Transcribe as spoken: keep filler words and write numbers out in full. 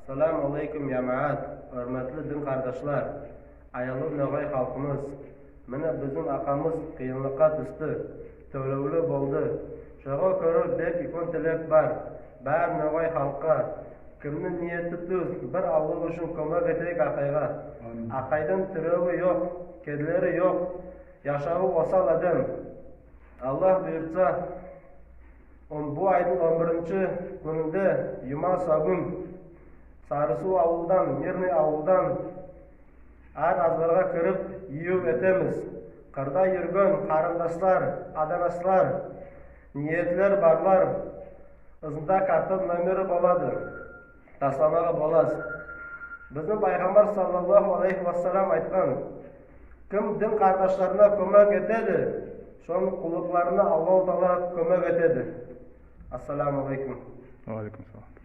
Ассаламу алейкум, ямаат, оьрметли дин кардашлар, аявлы ногай халкымыз. Мине, бизим акамыз кыйынлыкка туьсти, тоьлевли болды. Шога коьре бек уьйкен тилек бар баьри ногай халкка. Кимнинъ ниети туьз, бир Алла уьшин коьмек этейик акайга. Амин. Акайдынъ тиревы йок, кедлери йок, яшавы осал аьдем. Алла буйыртса, он, бу айдынъ он биринши куьнинде, юма сагуьн, Сарысув авылдан, Мирный авылдан аьр азбарга кирип йыюв этемиз. Кырда юрген карындаслар, аданаслар, ниетлер барлар, ызында карттынъ номери болады. Тасламага боласыз. Бизим пайхамбар саллаллаху алейхи вассалам айткан: ким дин кардашларына коьмек этеди, сонынъ куллыкларына Аллаху Таала коьмек этеди. Ассаламу алейкум. Ва алейкум салам.